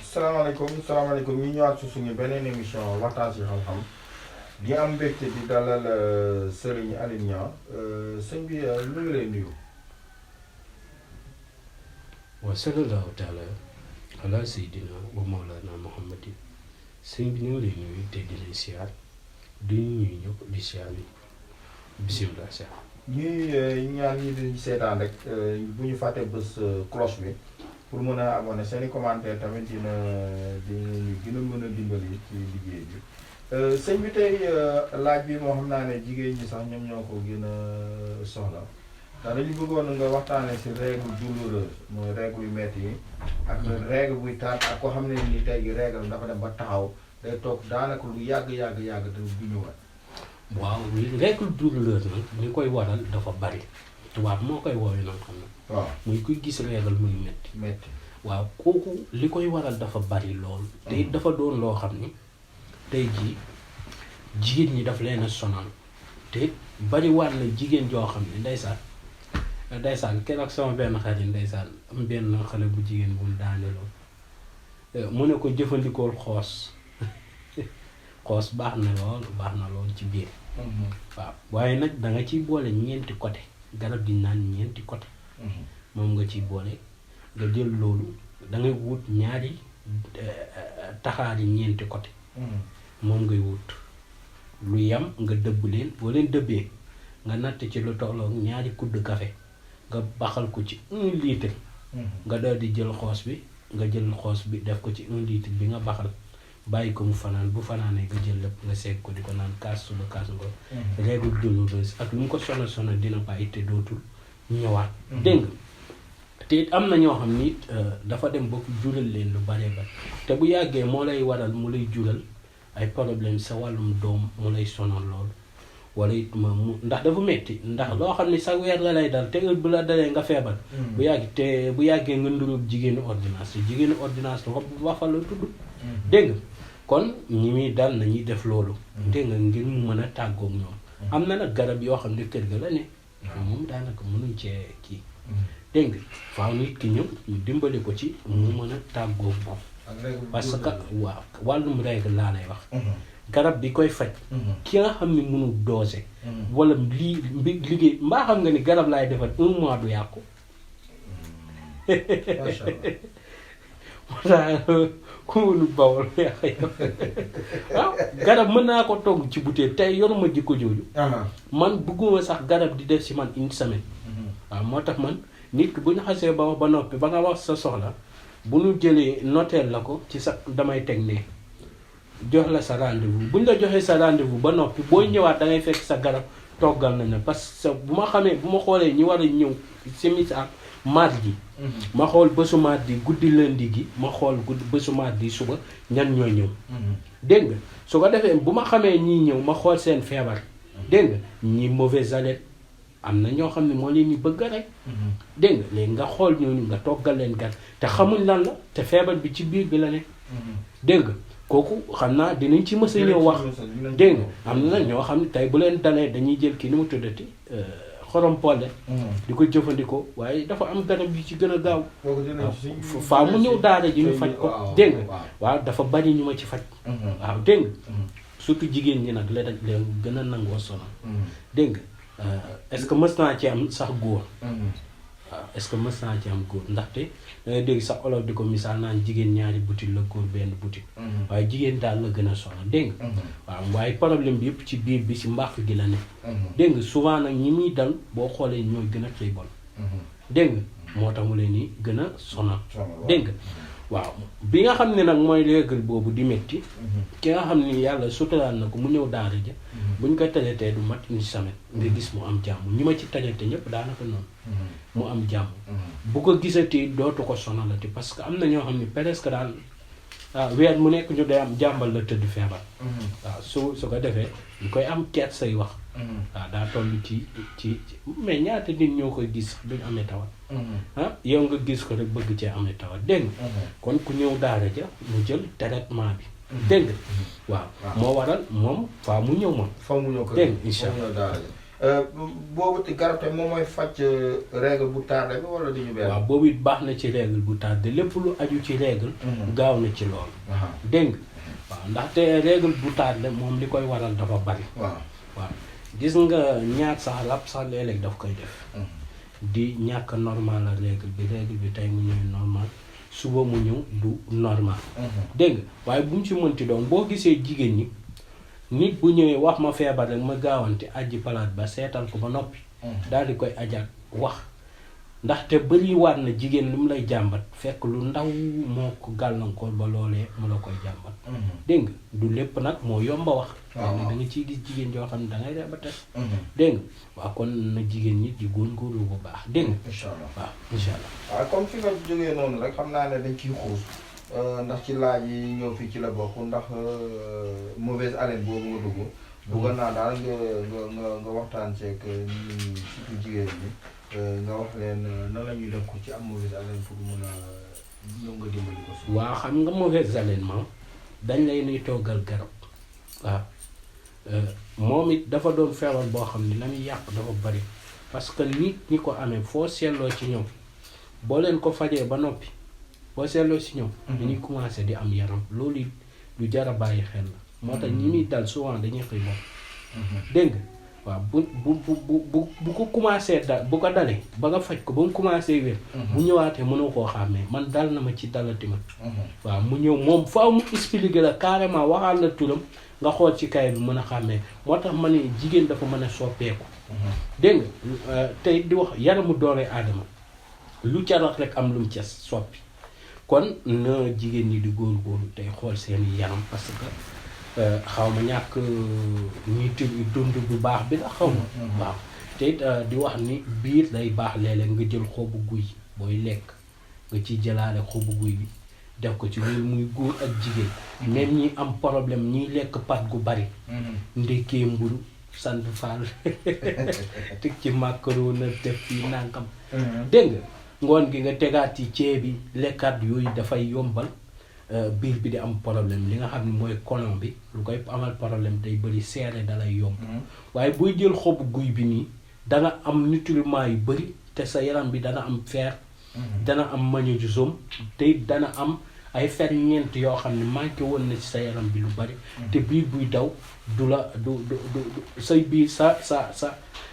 salaamaaleykum ñu ñëwaat ci suñu beneen émission waxtaan ci xam-xam di am mbégte di dalal Serigne Alioune Niang sëñ bi ñu ngi lay nuyu. wa sallallahu taala ala sayyidina wa mawlana muhammadin sëñ bi ñu ngi lay nuyu te di lay siyaar di ñuy ñëpp di siyaar yi bisimilah siyaar ñuy ñaan ñi di seetaan rek bu ñu fàtte bés cloche bi pour mën a abonné seeni commentaire tamit dina ñu gën a mën a dimbali ci liggéey bi sëñ bi tey laaj bi moo xam naa ne jigéen ñi sax ñoom ñoo ko gën a soxla ndax dañu bëggoon nga waxtaane ci règle douloureuse mooy règle yu metti yi ak règle buy taat ak koo xam ne ni tey gi règle dafa dem ba taxaw day toog daanaka lu yàgg te du ñëwaat. waaw règle douloureuse nag li koy waral dafa bari tubaab moo koy woowee noonu xam na waaw muy kuy gis règle muy metti waaw kooku li koy waral dafa bari lool te dafa doon loo xam ni tey jii jigéen ñi daf leen a sonal te bari waat na jigéen joo xam ne ndeysaan keroog sama benn xarit ndeysaan am benn xale bu jigéen bu mu daaneloon mu ne ko jëfandikool xoos xoos baax na lool ci biir waaw waaye nag da nga ciy boole ñeenti côté garab gi naan ñeenti côté moom nga ciy boole nga jël loolu da ngay wut ñaari taxaari ñeenti côté moom ngay wut lu yam nga dëbb leen boo leen dëbbee nga natt ci lu tolloog ñaari kudd café nga baxal ko ci 1 litre nga daal di jël xoos bi def ko ci 1 litre bi nga baxal bàyyi ko mu fanaan bu fanaanee nga jël lépp nga seeg ko di ko naan kaas suba kaas ngoon règle douloureuse ak lu mu ko sonal dina bàyyi te dootul ñëwaat dégg nga te am na ñoo xam ni dafa dem ba jural leen lu bare ba te bu yàggee moo lay waral mu lay jural ay problème sa wàllum doom mu lay sonal loolu wala it ndax dafa metti ndax loo xam ne sa weer la lay dal te heure bu la dalee nga feebar bu yàggee nga ndurub jigéenu ordonnance te jigéenu ordonnance dafa wafa la tudd dégg nga kon ñi muy dal nañuy def loolu dégg nga ngir mu mën a tàggoog ñoom am na nag garab yoo xam ne kër ga la ne moom daanaka mënuñ cee kii dégg nga faaw nit ki ñëw ñu dimbali ko ci mu mën a tàggoog moom parce que waaw wàllum règle laa lay wax garab bi koy faj ki nga xam ne mënul doser wala liggéey mbaa xam nga ni garab laay defar 1 mois du yàqu moo tax ku mënul bawal yàq waaw garab mën naa ko togg ci butéel tey yoruma jikko jooju man bëgguma sax garab di def ci man 1 semaine waaw moo tax man nit ki bu ñu xasee ba noppi ba nga wax sa soxla bu ñu jëlee noteel la ko ci sa damay teg ne jox la sa rendez-vous bu ñu la joxee sa rendez-vous ba noppi booy ñëwaat da ngay fekk sa garab toggal nañ la parce que bu ma xoolee ñi war a ñëw simis ak mardi ma xool bésu mardi guddi lundi gi ma xool bésu mardi suba ñan ñooy ñëw dégg nga su ko defee bu ma xamee ñii ñëw ma xool seen feebar dégg nga ñi mauvaise haleine am na ñoo xam ne moo leen ni bëgg rek dégg nga léegi nga xool ñooñu nga toggal leen garab te xamuñ lan la te feebar bi ci biir bi la ne dégg nga kooku xam naa dinañ ci mës a ñëw wax dégg nga am na ñoo xam ne tey bu leen dalee dañuy jël kii ni mu tuddati xorom polle di ko jëfandikoo waaye dafa am garab yu ci gën a gaaw faa mu ñëw daara ji ñu faj ko dégg nga waaw dafa bari ñu ma ci faj waaw dégg nga surtout jigéen ñi nag leen gën a nangoo sonal dégg nga est-ce que mës naa ci am sax góor waaw est-ce que mës naa ci am góor ndaxte dangay dégg sax olof di ko misaal naan jigéen ñaari butit la góor benn butit waaye jigéen daal la gën a sonal dégg nga waaw waaye problème bi yëpp ci biir bi ci mbàq gi la ne dégg nga souvent nag ñi muy dal boo xoolee ñooy gën a xëy bon dégg nga moo tax mu leen ni gën a sonal dégg nga waaw bi nga xam ne nag mooy règle boobu di métti ki nga xam ni yàlla suturaal na ko mu ñëw daara ja buñ ko tajetee du mat 1 semaine nga gis mu am jàmm ñi ma ci tajate ñëpp daanaka noonu mu am jàmm bu ko gisati dootu ko sonalati parce que am na ñoo xam ne presque daal weer mu nekk ñu day am jàmbal la tëdd feebar waaw su ko defee ñu koy am keet say wax waaw daa toll ci mais ñaata nit ñoo koy gis duñ amee tawat. ah yow nga gis ko rek bëgg cee amee tawat dégg nga. kon ku ñëw daara ja mu jël traitement bi. dégg nga waaw. moo waral moom faa mu ñëw moom. faa mu ñëw ko dégg nga incha allah. boobu garab te moom mooy faj règle bu tardé bi wala di ñu benn. waaw boobu it baax na ci règle bu tardé lépp lu aju ci règle. gaaw na ci loolu. dégg nga waaw ndaxte règle bu tardé moom li koy waral dafa bari. waaw gis nga ñaar sax rab sax léeg-léeg daf koy def. di ñàkk normal la règle bi tey mu ñëw normal suba mu ñëw du normal. dégg nga waaye bu mu ci mënti doon boo gisee jigéen ñi. nit bu ñëwee wax ma feebar rek ma gaawante aji palaat ba seetal ko ba noppi. daal di koy ajaat wax ndaxte bëri waat na jigéen lu mu lay jàmbat fekk lu ndaw moo ko gàllankoor ba loolee mu la koy jàmbat. dégg nga du lépp nag moo yomba wax. waaw da nga ciy gis jigéen joo xam ne da ngay def ba tey. dégg nga waaw kon na jigéen ñi di góorgóorlu bu baax dégg nga. incha allah waaw incha allah. waaw comme fi nga jógee noonu rek xam naa ne dañ ciy xuus. ndax ci laaj yi ñëw fii ci la bokk ndax mauvaise haleine boobu nga dugg bëggoon naa daal nga waxtaan ceeg ñi surtout jigéen ñi nga wax leen nan la ñuy def ko ci am mauvaise haleine pour mun a ñëw nga dimbali ko si. waaw xam nga mauvaise haleine moom dañ lay nuy toggal garab waaw moom it dafa doon feebar boo xam ne la muy yàq dafa bari parce que nit ñi ko amee foo seetloo ci ñoom boo leen ko fajee ba noppi. boo seetloo si ñoom. dañuy commencé di am yaram loolu it lu jar a bàyyi xel la. moo tax ñi muy dal souvent dañuy xëy moom. dégg nga waaw bu ko commencé bu ko dalee ba nga faj ko ba mu commencé wér. bu ñëwaatee mënoo koo xàmmee man dal na ma ci dalati ma. waaw mu ñëw moom faaw mu expliquer la carrément waxaal la turam nga xool ci kay bi mën a xàmmee moo tax ma ne jigéen dafa mën a soppeeku. dégg nga tey di wax yaramu doole aadama lu ca rax rek am lu mu ca soppi. kon na jigéen ñi di góorgóorlu tey xool seen yaram parce que xaw ma ñàkk ñuy dund bu baax bi la xaw ma. waaw te it di wax ni biir day baax léeg-léeg nga jël xobu guy booy lekk nga ciy jëlaale xobu guy bi def ko ci loolu muy góor ak jigéen. même ñi am problème ñiy lekk pat gu bari. ndekkee mburu sant faal teg ci macaroni def fii nànkam. dégg nga. ngoon gi nga tegaat ci ceeb bi lekkaat yooyu dafay yombal biir bi di am problème li nga xam ne mooy colon bi lu koy amal problème day bëri seere dalay yomb. waaye booy jël xobu guy bi nii danga am nutriments yu bëri te sa yaram bi dana am fer. dana am magnésium te dana am ay ferñeent yoo xam ne manqué woon na ci sa yaram bi lu bëri. te biir buy daw du la du say biir sa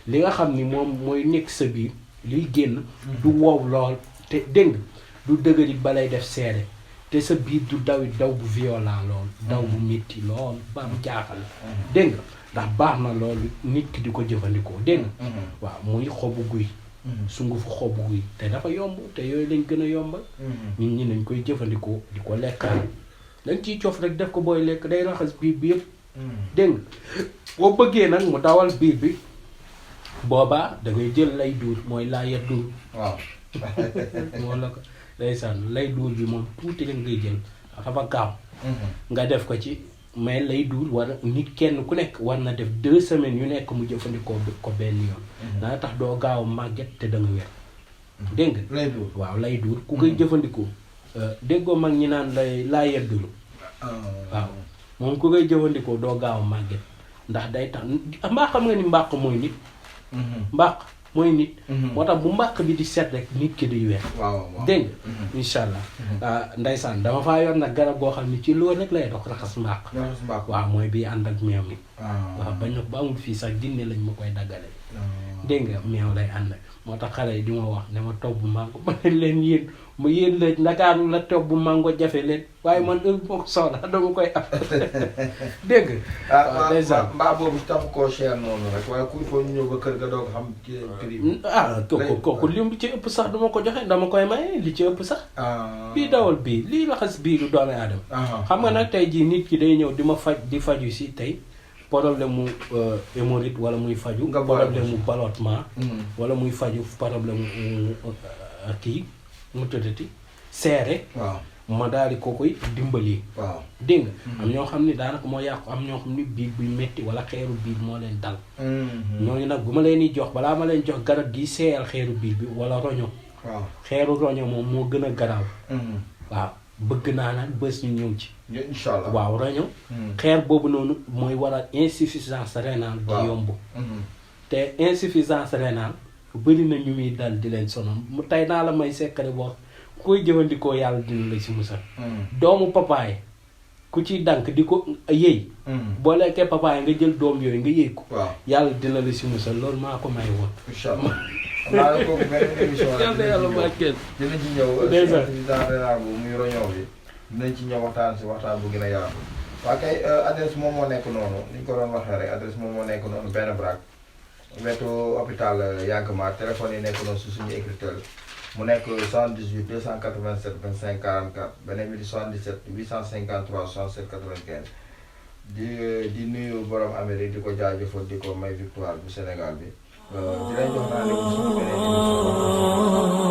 li nga xam ni moom mooy nekk sa biir. liy génn du wow lool te dégg nga du dëgëri balay def seere te sa biir du daw bu violent lool daw bu métti lool ba mu jaaxal dégg nga ndax baax na loolu nit ki di ko jëfandikoo dégg nga waaw muy xobu guy sungufu xobu guy te dafa yomb te yooyu lañ gën a yombal nit ñi nañ koy jëfandikoo di ko lekkaal lañ ciy cof rek def ko booy lekk day raxas biir bi yëpp dégg nga boo bëggee nag mu dawal biir bi boobaa da ngay jël lay duur mooy laa yet duur. waaw. moo la ko ndeysaan lay duur bi moom tuuti rek ngay jël dafa gaaw. nga def ko ci mais lay duur war nit kenn ku nekk war na def 2 semaines yu nekk mu jëfandikoo ko benn yoon. dana tax doo gaaw màgget te da nga wér. dégg nga. lay duur waaw lay duur ku koy jëfandikoo. déggoo mag ñi naan laa yet duur. waaw moom ku koy jëfandikoo doo gaaw màgget ndax day tax mbaa xam nga ni mbàq mooy nit. mbàq mooy nit. moo tax bu mbàq bi di set rek nit ki di weer. waaw dégg nga. incha allah. ndeysaan dama faa yor nag garab goo xam ne ci loolu rek lay dox raxas mbàq. waaw mooy bii ànd ak meew mi. waaw bañ na ba amul fii sax jinne lañ ma koy daggale. dégg nga meew lay ànd moo tax xale yi di ma wax ne ma tobb mango ma ne leen yéen la Ndakaaru la tobb mango jafe leen waaye man heure boo ko soxla dama koy am dégg nga. waaw ndeysaan mbaa boobu taxu koo cher noonu rek waaye ku il faut ñu ñëw ba kër ga doog xam prix bi. kooku li ci ëpp sax dama ko joxe dama koy maye li ci ëpp sax. bii dawal bii lii raxas biiru doomu aadama. xam nga nag tey jii nit ki day ñëw di ma faj di faju si tey. problème mu hémorroïde wala muy faju problème mu ballottement wala muy faju problème mu kii mu tëddati seere ma daal di ko koy dimbali. waaw dégg nga. am ñoo xam ni daanaka moo yàqu am ñoo xam ni biir buy metti wala xeeru biir moo leen dal. ñooñu nag bu ma leen di jox balaa ma leen jox garab gi seeyal xeeru biir bi wala roño. waaw xeeru roño moom moo gën a garaaw. waaw bëgg naa nag bés ñu ñëw ci. incha allah waaw roño. xeer boobu noonu mooy waral insuffisance rénale di yomb. te insuffisance rénale bëri na ñu muy dal di leen sonal mu tey naa la may secret boo koy jëfandikoo yàlla dina la ci musal. doomu papaay ku ci dank di ko yëy. boo lekkee papaay nga jël doom yooyu nga yëy ko. waaw yàlla dina la ci musal loolu maa ko may woon. incha allah maa ngi kooku beneen émission la dinañ ci ñëw. déjà insuffisance rénale bu muy roñoo bi dinañ ci ñëw waxtaan si waxtaan bu gën a yaatu. waa kay adresse moom moo nekk noonu ni ñu ko doon waxee rek adresse moom moo nekk noonu benn braak wetu hôpital Yankma téléphone yi nekk noonu si suñu écritel mu nekk 78 287 25 44 beneen bi di 77 853 67 95 di nuyu borom Amérique di ko jaajëfal di ko may victoire bu Sénégal bi di leen jox naa ne suñu beneen émission